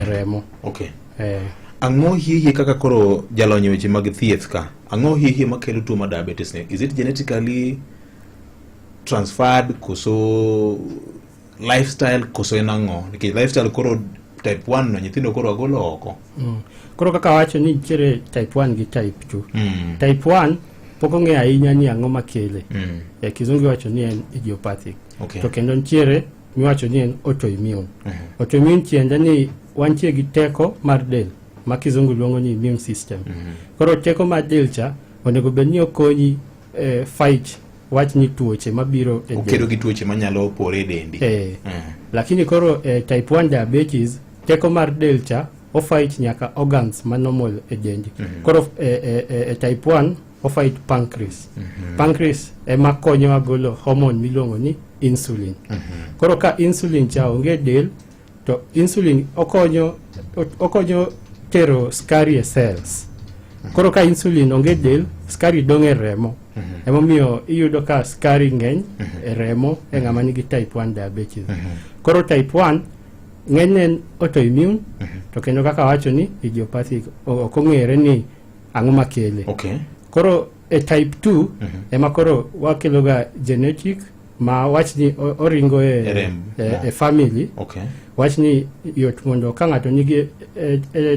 Remo. Okay. Ang'o hie kaka koro jalony e weche mag thieth ka, ang'o hie makelo tuo mar diabetes ni? Is it genetically transferred koso lifestyle koso en ang'o? Nikech lifestyle koro type 1 no nyithindo koro agolo oko. Koro kaka wacho ni nitiere type 1 gi type 2. Type 1 pok ong'e ahinya ni ang'o makele. E kizungu iwacho ni en idiopathic. To kendo nitiere miwacho ni en autoimmune. Autoimmune tiende ni wantie gi teko mar del ma kizungu luongo ni immune system. Koro teko mar del cha onego bed ni okonyi fight wach ni tuoche mabiro e del. Okedo gi tuoche manyalo pore e dendi. Lakini koro type 1 diabetes, teko mar del cha ofight nyaka organs ma normal e dendi. Koro e type 1 ofight pancreas. Pancreas ema konyowa golo hormone miluongo ni insulin. Koro ka insulin cha onge e del, to insulin okonyo tero skari e cells. Koro ka insulin onge e del, skari dong' e remo. Emomiyo iyudo ka skari ng'eny e remo e ng'ama nigi type 1 diabetes. Koro type 1 ng'enyne en autoimmune, to kendo kaka wacho ni idiopathic, ok ong'ere ni ang'o makele. Koro e type 2 ema koro wakeloga genetic, ma wach ni oringo e, E remb. e family. Wach ni yot mondo ka ng'ato nigi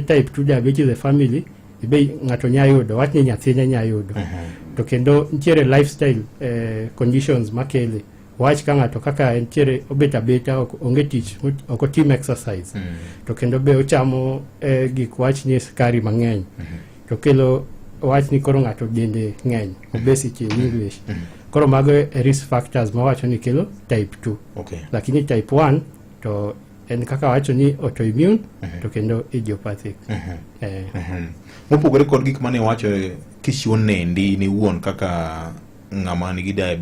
type 2 diabetes e family be ng'ato nya yudo, wach ni nyathine nya yudo. To kendo nitiere lifestyle conditions makele. Wach ka ng'ato kaka entiere obet abeta, ok onge tich, ok otim exercise, to kendo be ochamo gik wach ni sukari mang'eny, to kelo wach ni koro ng'ato dende ng'eny, obesity in English. Koro mago e risk factors mawacho ni kelo type 2. Lakini type 1 to en kaka wacho ni autoimmune to kendo idiopathic. Mopogore kod gik mane iwacho kichiwo nendi ni wuon kaka ng'ama nigi diabetes.